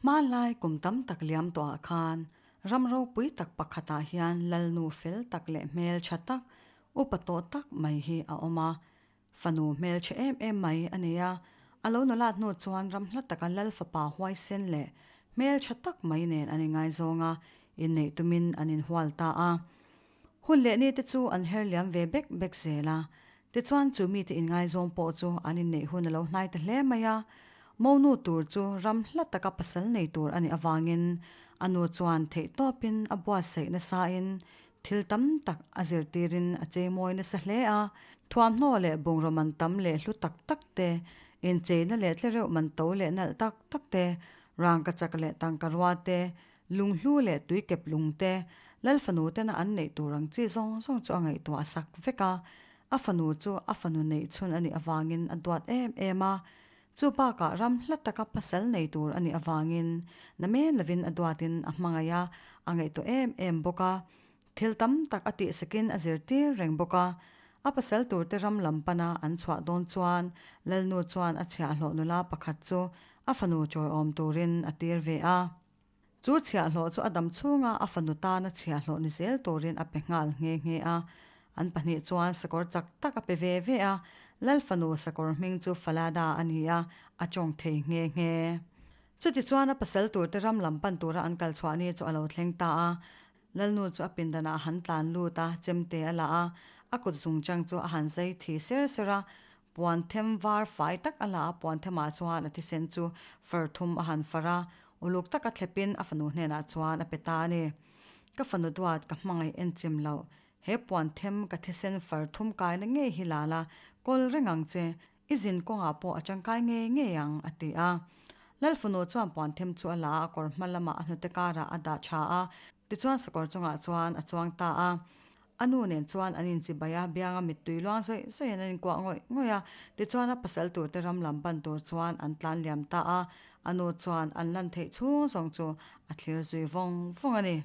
Hmanlai kum tam tak liam tawhah khan ram ropui tak pakhatah hian lalnu fel tak leh hmeltha tak, upa tawh tak mai hi a awm a. Fanu hmeltha em em mai a nei a, a lo nulat hnu chuan ram hla taka lal fapa huaisen leh hmeltha tak mai nen an ingaizawng a, inneih tumin an inhual ta a. Hun leh ni te chu an her liam ve bek bek zel a, tichuan chu mite inngaizawng pawh chu an inneih hun a lo hnai ta hle mai a. Monu tur chu ram hla taka pasal nei tur a nih avangin a nu chuan theihtawpin a buatsaih nasain thil tam tak a zirtirin a cheimawi nasa hle a. Thuamhnaw leh bungraw man tam leh hlu tak tak te, incheina leh tlereuh man to leh nalh tak tak te, rangkachak leh tangkarua te, Lunghlu leh tuikep lung te, Lal fanu tena an neih tur ang chi zawng zawng chu a ngaihtuah sak vek a. A fanu chu a fanu neih chhun a nih avangin a duat em em a. Chu bakah ram hla taka pasal nei tur a nih avangin namen lovin a duatin a hmangaih a, a ngaihtuah em em bawk a. Thil tam tak a tihsakin a zirtir reng bawk a. A pasal turte ram lam pana an chhuah dawn chuan Lalnu chuan a chhiahhlawh nula pakhat chu a fanu chawiawm turin a tir ve a. Chu chhiahhlawh chu a dam chhunga a fanu tana chhiahhlawh ni zel turin a pe nghal nghe nghe a. An pahnih chuan sakawr chak tak a pe ve ve a, Lal fanu sakawr hming chu Falada a ni a, a tawng thei nghe nghe. Chutichuan a pasal turte ram lam pan tura an kal chhuah ni chu a lo thleng ta a. Lalnu chu a pindanah a han tlan lut a, chemte a la a, a kut zungchang chu a han zai thi ser ser a, Puan them var fai tak a la a, puan themah chuan a thisen chu far thum a han far a, uluk taka thlepin a fanu hnenah chuan a pe ta a ni. Ka fanu duat ka hmangaih en chim loh, he puan them ka thisen far thum kaina ngei hi la la, kawl reng ang che, i zin kawngah pawh a tangkai ngei ngei ang, a ti a. Lal fanu chuan puan them chu a la a, a kawr hma lamah a hnute karah a dah tha a, tichuan sakawr chungah chuan a chuang ta a. A nu nen chuan an inchibai a, bianga mittui luang zawih zawihin an inkuah ngawih ngawih a. Tichuan a pasal turte ram lam ban tur chuan an tlan liam ta a, a nu chuan an lan theih chhung zawng chu a thlir zui vawng vawng a ni.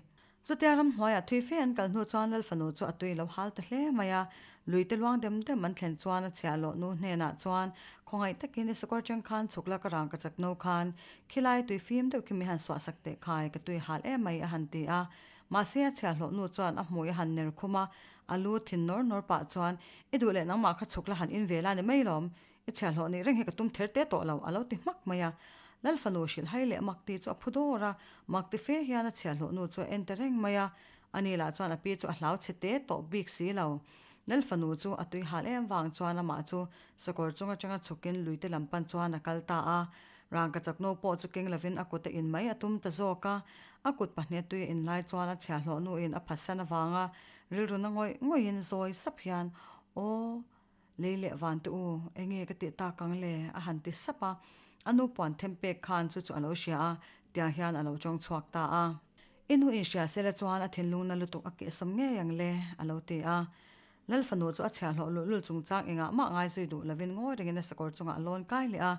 Chutia ramhnuaiah thui fe an kal hnu chuan Lal fanu chu a tui lo hal ta hle mai a, luite luang dem dem an thlen chuan a chhiahhlawh nu hnenah chuan khawngaih takin i sakawr cheng khan chhuk la ka rang ka chak no khan khilai tui fim deuh khi mi han suah sak teh khai ka tui hal em mai a han ti a. Mahse a chhiahhlawh nu chuan a hmui a han ner khum a, a lu thin nawr nawr pah chuan, I duh leh nangmah kha chhuk la han in ve la ni mai lawm, i chhiahhlawh nih reng hi ka tum ther te tawh lo, a lo ti hmak mai a. Lal fanu hrilh hai leh mak ti chu a phu dawr a, mak ti fe hian a chhiahhlawh nu chu a en ta reng mai a. Ani lah chuan a pi chu a hlau chhe te tawh bik si lo. Lal fanu chu a tui hal em vang chuan amah chu sakawr chung atanga chhukin luite lam pan chuan a kal ta a. Rangkachak no pawh chu keng lovin a kut a in mai a tum ta zawk a, a kut pahnih tui a in lai chuan a chhiahhlawh nuin a phatsan avanga rilru na ngawih ngawihin zawi sap hian, Aw, lei leh van te u, enge ka tih tak ang le? a han ti sap a. A nu puan them pek khan chu chu a lo hria a, tiang hian a lo tawng chhuak ta a. I nu inhria sela chuan a thinlung na lutuk a kehsawm ngei ang le, a lo ti a. Lal fanu chu a chhiahhlawh luhlul chungchang engah mah ngai zui duh lovin ngawi rengin a sakawr chungah a lawn kai leh a,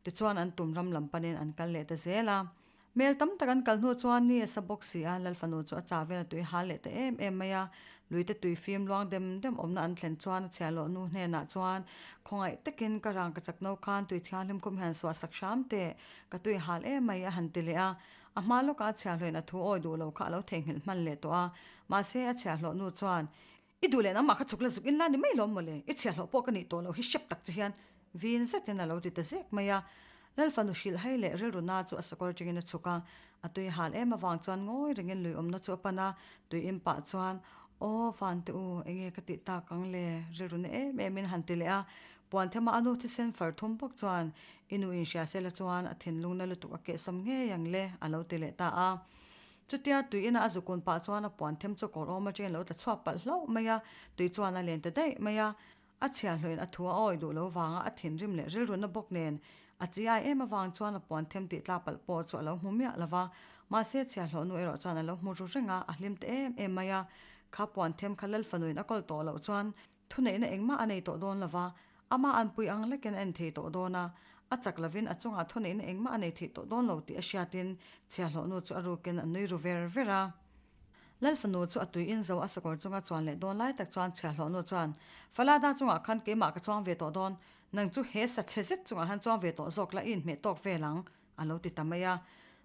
Tichuan an tum ram lam panin an kal leh ta zel a. Mel tam tak an kal hnu chuan ni a sa bawk si a, Lal fanu chu a chah vel a tui hal leh ta em em mai a. Luite tui fim luang dem dem awmna an thlen chuan a chhiahhlawh nu hnenah chuan, Khawngaih takin ka rang ka chak no khan tui thianghlim khum hian suah sak hram teh, ka tui hal em mai a han ti leh a. A hma lawkah a chhiahhlawhin a thu awi duh lo kha a lo theihnghilh hman leh tawh a. Mahse a chhiahhlawh nu chuan, I duh leh nangmah kha chhuk la zuk in la ni mai lawm mawle, i chhiahhlawh pawh ka nih tawh loh hi hrep tak che hian vin zetin a lo ti ta zek mai a. Lalfanu hrilh hai leh rilru na chu a sakawr atangin a chhuk a, a tui hal em avang chuan ngawi rengin lui awmna chu a pan a, tui in pah chuan Aw Vante u, enge ka tih tak ang le? rilru na em em in han ti leh a, puan thema a nu thisen far thum bawk chuan i nu inhria sela chuan a thinlung na lutuk a kehsawm ngei ang le a lo ti leh ta a. Chutia tui ina a zukun pah chuan a puan them chu kawr awm atangin lo tla chhuak palh hlauh mai a, tui chuan a len ta daih mai a. A chhiahhlawhin a thu a awi duh lo vanga a thinrim leh rilruna bawk nen a chi ai em avang chuan a puan them tih tla palh pawh chu a lo hmu miah lo va. Mahse chhiahhlawh nu erawh chuan a lo hmu ru reng a, a hlim ta em em mai a. Kha puan them kha Lal fanuin a kawl tawh loh chuan thuneihna engmah a nei tawh dawn lo va, Amah anpui ang lekin a en thei tawh dawn a, a chak lovin a chungah thuneihna engmah a nei thei tawh dawn lo tih a hriatin chhiahhlawh nu chu a rukin a nui ru ver ver a. Lal fanu chu a tui in zo a sakawr chunga chuan leh dawn lai tak chuan chhiahhlawh nu chuan, Falada chungah khan keimah ka chuang ve tawh dawn, nang chu he sa chhe zet chungah han chuang ve tawh zawk la i inhmeh tawk vel ang, a lo ti ta mai a.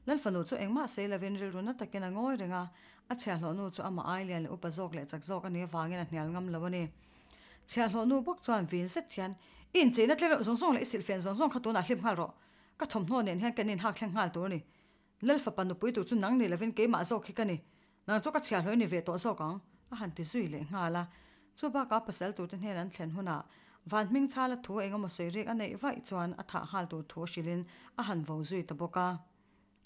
Lal fanu chu engmah sawi lovin rilru na takin a ngawi reng a, a chhiahhlawhnu chu amah ai lian leh upa zawk leh chak zawk a nih avangin a hnial ngam lo a ni. Chhiahhlawhnu bawk chuan vin zet hian, I incheina tlereuh zawng zawng leh i silhfen zawng zawng kha tunah hlip nghal rawh. Ka thawmhnaw nen hian kan inhak thleng nghal tur a ni. Lal fapa nupui tur chu nang ni lovin keimah zawk hi ka ni. Nang chu ka chhiahhlawh i ni ve tawh zawk ang, a han ti zui leh nghal a. Chu bakah pasal turte hnen an thlen hunah Van hming chhala thu eng emaw sawi rik a neih vaih chuan a thah nghal tur thu hrilhin a han vo zui ta bawk a.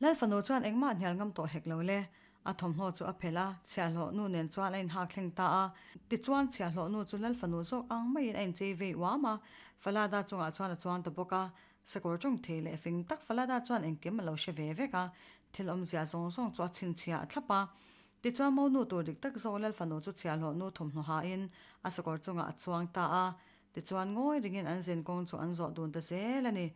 Lal fanu chuan engmah hnial ngam tawh hek lo le. A thawmhnaw chu a phelh a, chhiahhlawh nu nen chuan a inhak thleng ta a. Tichuan chhiahhlawh nu chu Lal fanu zawk ang maiin a inchei vei uam a, Falada chungah chuan a chuang ta bawk a. Sakawr tawng thei leh fing tak Falada chuan engkim a lo hre ve vek a, thil awmzia zawng zawng chu a chhinchhiah a thlap a. Tichuan monu tur dik tak zawk Lal fanu chu chhiahhlawh nu thawmhnaw hain a sakawr chungah a chuang ta a. Tichuan ngawi ringin an zin kawng chu an zawh dun ta zel a ni.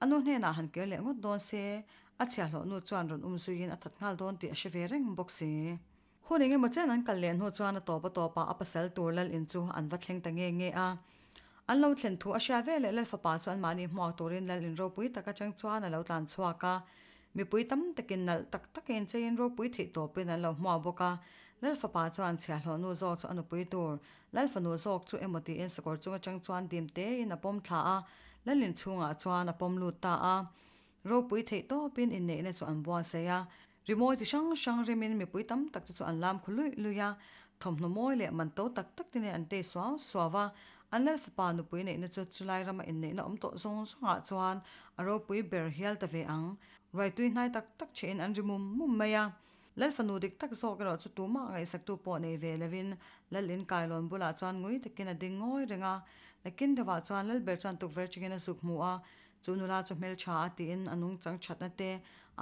A nu hnenah han kir leh ngawt dawn se, a chhiahhlawh nu chuan rawn um zuiin a that nghal dawn tih a hre ve reng bawk si. Hun eng emaw chen an kal leh hnu chuan a tawp a tawpah a pasal tur lal in chu an va thleng ta nge nge a. An lo thlen thu a hria ve leh lal fapa chu anmahni hmuak turin lal in ropui tak atang chuan a lo tlan chhuak a. Mipui tam takin nalh tak takin cheiin ropui theih tawpin an lo hmuak bawk a. Lal fapa chuan chhiahhlawh nu zawk chu a nupui tur, lal fanu zawk chu emaw tiin sakawr chung atang chuan dim tein a pawm thla a, lal in chhungah chuan a pawm lut ta a. Ropui theih tawpin inneihna chu an buatsaih a. Rimawi chi hrang hrang rimin mipui tam tak te chu an lam khu luih luih a, thawmhnaw mawi leh man to tak tak te nen an tei suau suau a. An lal fapa nupui neihna chu chulai rama inneihna awm tawh zawng zawngah chuan a ropui ber hial ta ve ang. Ruai tui hnai tak tak chhehin an ri mum mum mai a. Lal fanu dik tak zawk erawh chu tumah ngaihsaktu pawh nei ve lovin lal in kailawn bulah chuan ngui takin a ding ngawi reng a. Nakin deuhah chuan lal ber chuan tukverh chungin a zuk hmu a, Chu nula chu hmeltha a tiin a nungchang thatna te,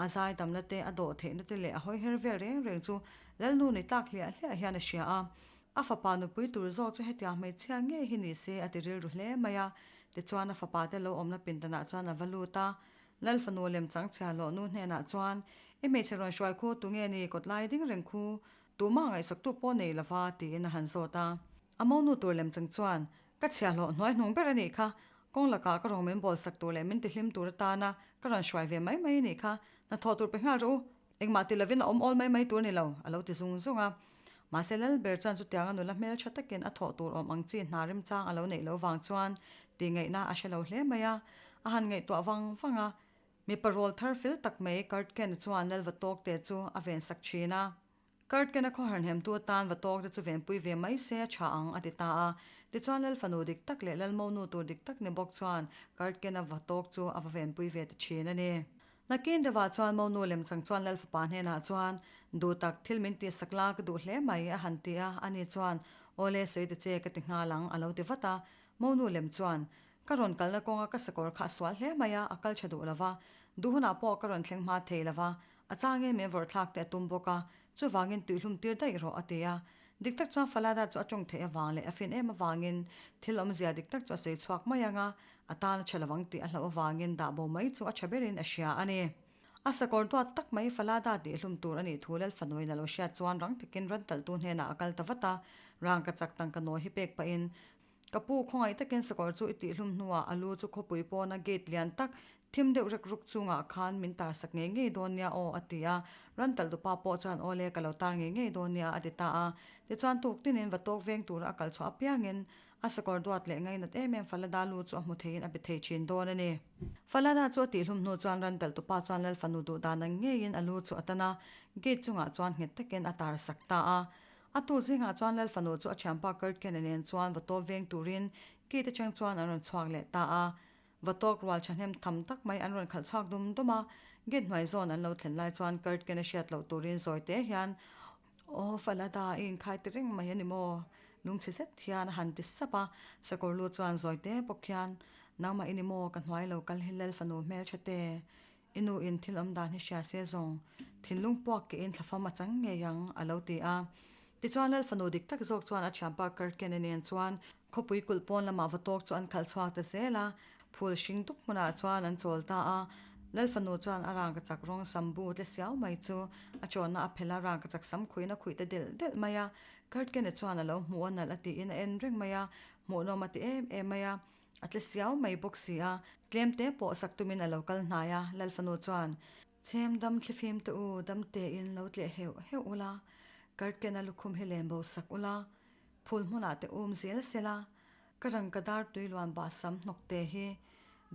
a zaidamna te, a dawh theihna te leh a hawiher vel reng reng chu Lalnu ni tlak hliah hliah hian a hria a. A fapa nupui tur zawk chu hetiang hmeichhia ngei hi ni se a ti rilru hle mai a. Tichuan a fapa te lo awmna pindanah chuan a va lut a. Lal fanu lemchang chhia hlawhnu hnenah chuan, I hmeichhe rawn hruai khu tunge ni kawtlai ding reng khu? Tumah ngaihsaktu pawh nei lova tiin a han zawt a. A monu tur lemchang chuan, Ka chhiahhlawh hnuai hnung ber a nih kha. Kawng lakah ka rawng min bawl sak tur leh min tihlim tur atana ka rawn hruai ve mai mai a nih kha. Hnathawh tur pe nghal rawh u. Engmah ti lovin a awm awl mai mai tur a ni lo, a lo ti zung zung a. Mahse Lalber chuan chutianga nula hmeltha takin a thawh tur awm ang chi hna remchang a lo neih loh vang chuan tih ngaihna a hre lo hle mai a. A han ngaihtuah vang vang a. Mipa rawl thar fel tak mai Kurt Ken chuan Lalva tawkte chu a vensak thin a. Kurt Ken-a khawhar hnemtu atan va tawk te chu venpui ve mai se a tha ang, a ti ta a. Tichuan Lal fanu dik tak leh Lal monu tur dik tak ni bawk chuan Kurt Ken-a va tawk chu a va venpui ve ta thin a ni. Nakin deuhah chuan monu lemchang chuan Lal fapa hnenah chuan, Duh tak, thil min tihsak la ka duh hle mai, a han ti a. Ani chuan, Awle, sawi ta che, ka ti nghal ang, a lo ti vat a. Monu lem chuan, Ka rawn kalna kawnga ka sakawr kha a sual hle mai a, a kal tha duh lo va. Duh hunah pawh ka rawn thleng hma thei lo va. A changin min vawrh thlak te a tum bawk a, chuvangin tuihlum tir daih rawh a ti a. Dik tak chuan Falada chu a tawng theih avang leh a fin em avangin thil awmzia dik tak chu a sawi chhuak mai ang a, a tan a tha lo ang tih a hlauh avangin dah bo mai chu a tha berin a hria a ni. A sakawr duat tak mai Falada tihhlum tur a nih thu Lal Fanuin a lo hriat chuan rang takin ran talhtu hnenah a kal ta vat a, rangka chak tangka nawi hi pek pahin Ka pu khawngaih takin sakawr chu i tihhlum hnuah a lu chu khawpui pawna gate lian tak thim deuh rek ruk chungah khan min tar sak ngei ngei dawn nia aw a ti a. Ran talh dupa pawh chuan aw le ka lo tar ngei ngei dawn nia a ti ta a. Tichuan tuk tinin va tawk veng tura a kal chhuah apiangin a sakawr duat leh ngainat em em Falada lu chu a hmu theiin a be thei thin dawn a ni. Falada chu a tihhlum hnu chuan ran talh tupa chuan Lal fanu duh dan ang ngeiin a lu chu a tan a, gate chungah chuan nghet takin a tar sak ta a. A tu zingah chuan Lal fanu chu a thianpa Kurt Kane nen chuan va tawp veng turin gate atang chuan an rawn chhuak leh ta a. Va tawk rual thahnem tham tak mai an rawn khalh chhuak dum dum a. Gate hnuai zawn an lo thlen lai chuan Kurt Kane a hriat loh turin zawi te hian, Aw Falada, i inkhai ti reng mai a ni maw? Lungchhe zet hian a han ti sap a. Sakawr lu chuan zawi te bawk hian, Nangmah i ni maw? Ka hnuai lo kal hi Lal fanu hmeltha te. I nu in thil awm dan hi hria se zawng, thinlung puak ke in thlafam a chang ngei ang, a lo ti a. Tichuan Lal fanu dik tak zawk chuan a thianpa Kirkene nen chuan khawpui kulh pawn lamah va tawk chu an khalh chhuak ta zel a, phul hring dup hmunah chuan an chawl ta a. Lal fanu chuan a rangkachak rawng sam bu tle siau mai chu a chawnna a phelh a, rangkachak sam khuihin a khuih ta delh delh mai a. Kirkene chuan a lo hmuh a nalh a tiin a en reng mai a, hmuhnawm a ti em em mai a. A tle siau mai bawk si a, tlem te pawh sak tumin a lo kal hnai a, Lalfanu chuan, Chhem dam thlifim te u, dam tein lo tleh heuh heuh ula, karkena lukhum hi len bo sak ula, phul hmunah te um zel sela, ka rangka dar tui luan bah sam hnawk te hi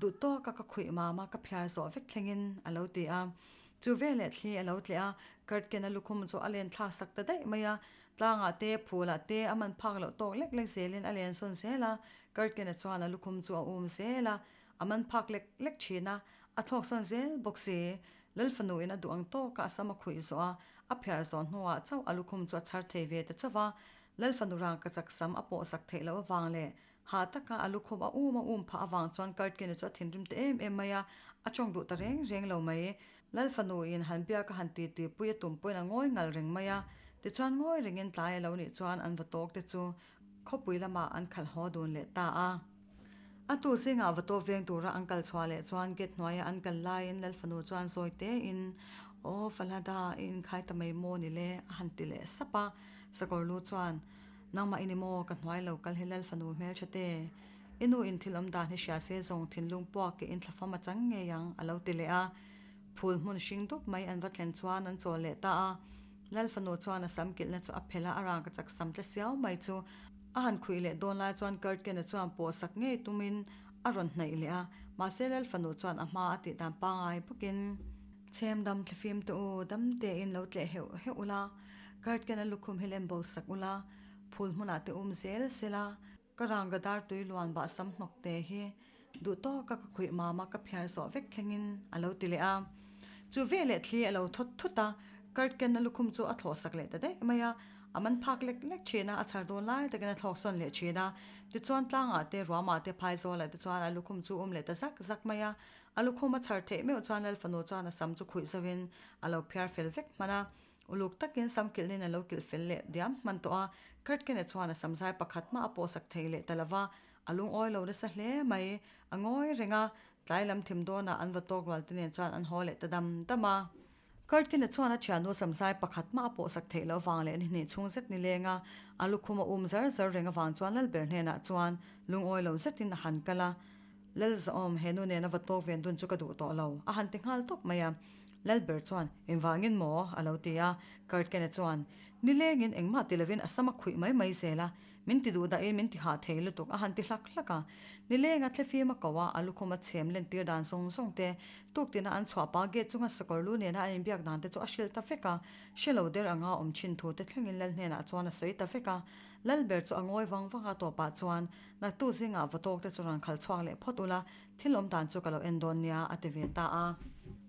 duh tawka ka khuih mama ka phiar zawh vek thlengin a lo ti a. Chu veleh thli a lo tleh a, karkena lukhum chu a len thlak sak ta daih mai a, tlangah te, phulah te a man phak loh tawk lek lek zelin a len sawn zel a, karkena chuan a lukhum chu a um zel a, A man phak lek lek thin a, a thlawk sawn zel bawk si. Lal fanu in a duh ang tawk a a sam a khuih zawh a, a phiar zawh hnuah chauh a lukhum chu a chhar thei ve ta chauh a. Lal fanu rang ka chak sam a pawh sak theih loh avang leh hah taka a lukhum a um a um phah avang chuan Kartkina chu a thinrim ta em em mai a, a tawng duh ta reng reng lo mai. Lal fanu in han biak a han ti ti pui a tum pawhin a ngawi ngal reng mai a. Tichuan ngawi rengin tlai a lo nih chuan an va tawk te chu khawpui lamah an khalh haw dun leh ta a. A tu zingah va tawp veng tura an kal chhuah leh chuan gate hnuaia an kal laiin Lal fanu chuan zawi tein, Aw Falhada, i inkhai ta mai maw ni le? a han ti leh sap a. Sakawr lu chuan, Nangmah i ni maw? Ka hnuai lo kal hi Lal fanu hmeltha te. I nu in thil awm dan hi hria se zawng thinlung puak ke in thlafam a chang ngei ang, a lo ti leh a. Phul hmun hring dup mai an va thlen chuan an chawl leh ta a. Lal fanu chuan a sam kilhna chu a phelh a, a rang ka chak sam tle siau mai chu A han khuih leh dawn lai chuan Kurtkena chuan pawh sak ngei tumin a rawn hnaih leh a, mahse Lal fanu chuan a hma a tih dan pangai bawkin, Chhem dam thlifim te u, dam tein lo tleh heuh heuh ula, Kurtkena lukhum hi lem bo sak ula, phul hmunah te um zel sela, ka ranga dar tui luan bah sam hnawk te hi duh tawka ka khuih mama ka phiar zawh vek thlengin a lo ti leh a. Chu veleh thli a lo thawt thut a, Kurtkena lukhum chu a thlawh sak leh ta daih mai a, a man phak lek lek thin a, a chhar dawn lai takin a thlawk sawn leh thin a. Tichuan tlangah te, ruamah te, phaizawl ah te chuan a lukhum chu um leh ta zak zak mai a. A lukhum a chhar theih meuh chuan Lal fanu chuan a sam chu khuih zauhin a lo phiar fel vek hman a. Uluk takin sam kilhnin a lo kilh fel leh diam hman tawh a, Kurtkena chuan a sam zai pakhat mah a pawh sak thei leh ta lo va, a lungawi lo nasa hle mai. A ngawi reng a, tlai lam thim dawnah an va tawk rual te nen chuan an haw leh ta dam dam a. Kurtkina chuan a thiannu samzai pakhat mah a pawhsak theih loh avang leh ni hnih chhung zet ni leng a, a lukhum a um zar zar reng avang chuan Lalber hnenah chuan lungawi lo zetin a han kal a. Lalzawm, he nu nena va tawk ven dun chu ka duh tawh lo, a han ti nghal tawp mai a. Lalber chuan, Engvangin maw? a lo ti a. Kurtkina chuan, Nilengin engmah ti lovin a sam a khuih mai mai zel a, Min ti duh dahin min ti hah thei lutuk a han ti hlak hlak a. Nilenga thlefim a ko a, a lukhum a chhem len tir dan zawng zawng te, tuk tina an chhuah pa gate chunga sakawr lu nena an inbiak dan te chu a hrilh ta vek a. Hre lo der anga awm thin thu te thlengin Lal hnenah chuan a sawi ta vek a. Lal ber chu a ngawi vang vang a tawpah chuan, Naktu zingah va tawk te chu rawn khal chhuak leh phawt ula, thil awm dan chu ka lo en dawn nia a ti ve ta a.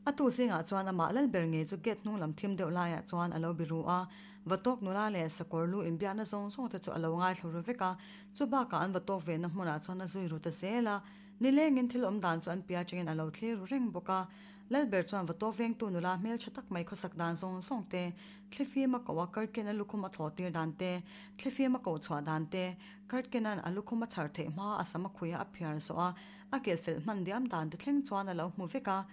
A tu zingah chuan amah lal ber ngei chu gate hnung lam thim deuh laiah chuan a lo biru a, Vatawk nula leh sakawr lu inbiakna zawng zawng te chu a lo ngaithla ru vek a, chu bakah an vatawk vehna hmunah chuan a zui ru ta zel a, nilengin thil awm dan chu an pia changin a lo thlir ru reng bawk a. Lalber chuan vatawk vengtu nula hmeltha tak mai khawsak dan zawng zawng te, thlifim a koh a Karken a lukhum a thlawh tir dan te, thlifim a koh chhuah dan te, Karkenan a lukhum a chhar theih hma a sam a khuih a a phiar zawh a, a kelfelh hman diam dan te thleng chuan a lo hmu vek a,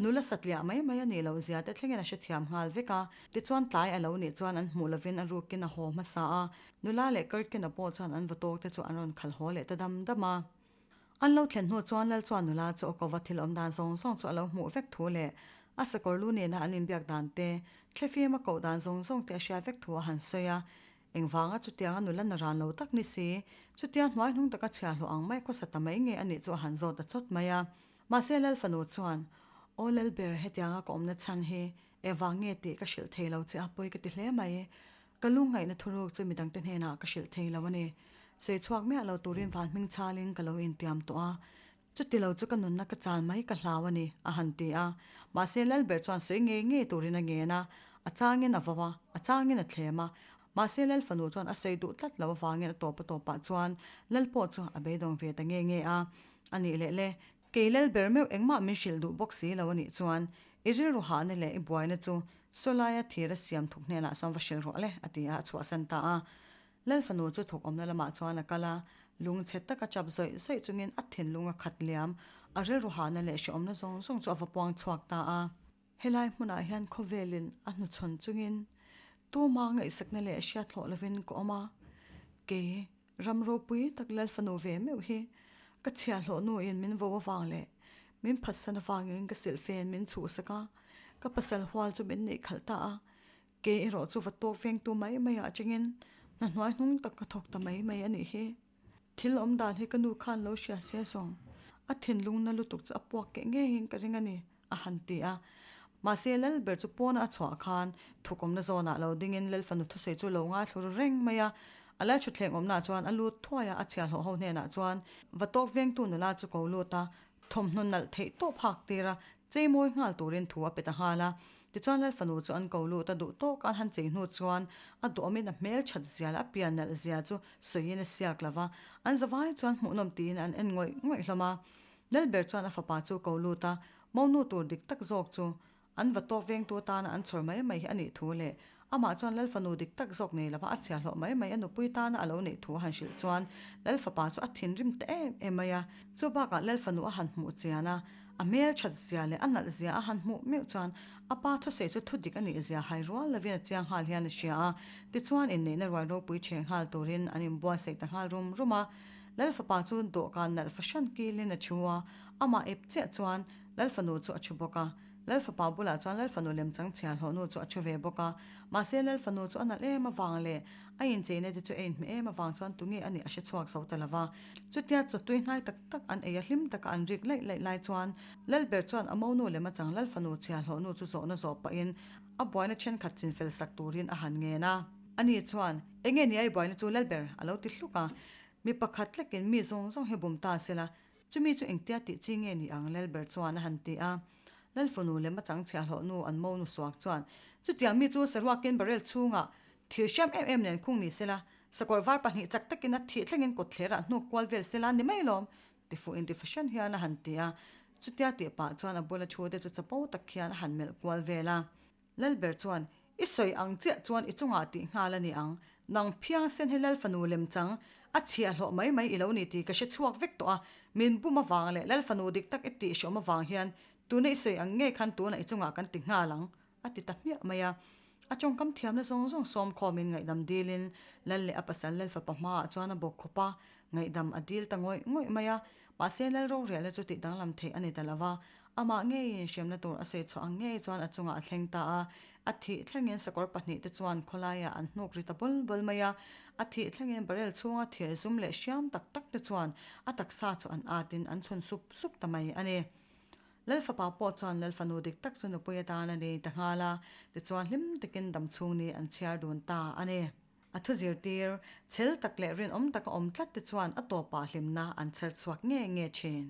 nula satliah mai mai a nih loh zia te thlengin a hrethiam nghal vek a. Tichuan tlai a lo nih chuan an hmuh lovin a rukin a haw hmasa a, nula leh Kurtkina pawh chuan an va tawk te chu an rawn khal haw leh ta dam dam a. An lo thlen hnu chuan Lal chuan nula chu a kova thil awm dan zawng zawng chu a lo hmuh vek thu leh a sakawr lu nena an inbiak dan te, thlifim a koh dan zawng zawng te a hria vek thu a han sawi a. Engvanga chutianga nula na ran lo tak ni si, chutia hnuai hnung taka chhia hlawh ang mai khawsa ta mai nge a nih chu a han zawt ta chawt mai a. Mahse Lal fanu chuan, Aw Lalber, hetianga ka awmna chhan hi Eva nge tih ka hrilh thei lo che a pawi ka ti hle mai. Ka lungngaihna thuruk chu midangte hnenah ka hrilh thei lo a ni. Sawi chhuak miah lo turin van hming chalin ka lo intiam tawh a. Chuti lo chu ka nunna ka chal mai ka hlau a ni, a han ti a. Mahse Lalber chuan sawi ngei ngei turin a ngen a. A changin a vau a, a changin a thlem a. Mahse Lal fanu chuan a sawi duh tlat lo avangin a tawp a tawpah chuan Lal pawh chu a beidawng ve ta nge nge a. A nih leh le, Kei Lalber meuh engmah min hrilh duh bawk si lo a nih chuan i rilru hahna leh i buaina chu Sawlaia thir a siam thuk hnenah chuan va hrilh rawh le a ti a, a chhuahsan ta a. Lal fanu chu thuk awmna lamah chuan a kal a, lungchhe taka chap zawih zawih chungin a thinlung a khat liam, a rilru hahna leh hrehawmna zawng zawng chu a va puang chhuak ta a. Helai hmunah hian khawvelin a hnuchhawn chungin tuma ngaihsakna leh hriathlawh lovin ka awm a, kei ram ropui tak Lal fanu ve meuh hi ka chhiahhlawh nuin min vo avang leh min phatsan avangin ka silhfen min chhuhsak a, Ka pasal hual chu min neih khalh ta a, kei erawh chu va tawk vengtu mai mai ah chengin hna hnuai hnung tak ka thawk ta mai mai a nih hi. Thil awm dan hi ka nu khan lo hria se zawng, a thinlung na lutuk chu a puak keh ngeiin ka ring a ni, a han ti a. Mahse Lalber chu pawna a chhuah khan thukawmna zawnah lo dingin Lalfanu thusawi chu lo ngaithlu ru reng mai a. A lal thutthleng awmnaah chuan a lut thuai a, a chhiahhlawh ho hnenah chuan va tawk vengtu nula chu ko lut a, thawmhnaw nalh theih tawp hak tir a, chei mawi nghal turin thu a pe ta nghal a. Tichuan Lalfanu chu an ko lut a, duh tawk an han chei hnu chuan a duhawmin a hmel that zia leh a pian nalh zia chu sawiin a siak lo va, an zavai chuan hmuhnawm tiin an en ngawih ngawih hlawm a. Lalber chuan a fapa chu ko lut a, monu tur dik tak zawk chu an va tawk vengtu atana an chhawr mai mai hi a nih thu leh amah chuan Lalfanu dik tak zawk nei lova a chhiahhlawh mai mai a nupui tana a lo neih thu a han hrilh chuan Lalfapa chu a thinrim ta em em mai a. Chu bakah Lalfanu a han hmuh chian a, a hmel that zia leh a nalh zia a han hmuh meuh chuan a pa thusawi chu thu dik a nih zia hai rual lovin a chiang nghal hian a hria a. Tichuan inneihna ruai ropui chhe nghal turin an inbuatsaih ta nghal rum rum a. Lalfapa chu dawhkan nalh fahran kilin a thu a, amah ep chiah chuan Lalfanu chu a thu bawk a. Lalfapa bulah chuan Lalfanu lemchang chhiahhlawhnu chu a thu ve bawk a. Mahse Lalfanu chu a nalh em avang leh a incheina te chu a inhmeh em avang chuan tunge a nih a hre chhuak zo ta lo va. Chutia chawtui hnai tak tak an ei a hlim taka an rik laih laih lai chuan Lalber chuan a monu lem a chang Lalfanu chhiahhlawhnu chu zawhna zawh pahin a buaina thenkhat chinfel sak turin a han ngen a. Ani chuan, Enge ni ai buaina chu Lalber? a lo ti hluk a. Mi pakhat tlekin mi zawng zawng hi bum ta sela, chumi chu engtia tih chi nge ni ang Lalber chuan a han ti a. Lalfanu lem a chang chhiahhlawh nu an monu suak chuan, Chutiang mi chu saruakin barrel chhungah thir hriam em em nen khung ni sela, sakawr var pahnih chak takin a thih thlengin kawtthlerah hnuk kual vel sela ni mai lawm, ti fuh inti fahran hian a han ti a. Chutia tih pah chuan a bula thu te chu chapo tak hian a han melh kual vel a. Lalber chuan, I sawi ang chiah chuan i chungah tih nghal a ni ang. Nang phiang sen hi Lalfanu lemchang, a chhiahhlawh mai mai i lo ni tih ka hre chhuak vek tawh a, min bum avang leh Lalfanu dik tak i tih hreawm avang hian tuna i sawi ang ngei khan tunah i chungah kan ti nghal ang, a ti ta hmiah mai a. A tawngkam thiamna zawng zawng sawm khawmin ngaihdam dilin Lal leh a pasal Lalfapa hmaah chuan a bawk khawp a, ngaihdam a dil ta ngawih ngawih mai a. Mahse Lalroriala chu tih danglam theih a ni ta lo va, Amah ngeiin hremna tur a sawi chhuah ang ngei chuan a chungah a thleng ta a, a thih thlengin sakawr pahnihte chuan khawlaiah an hnuk ri ta bawl bawl mai a, a thih thlengin barrel chhunga thir zum leh hriam tak tak te chuan a taksa chu an atin an chhun sup sup ta mai a ni. Lalfapa pawh chuan Lalfanu dik tak chu nupui atan a nei ta nghal a, tichuan hlim takin damchhung ni an chhiar dun ta a ni. A thu zirtir, chhel tak leh rinawm taka awm tlat te chuan a tawpah hlimna an chher chhuak nge nge thin.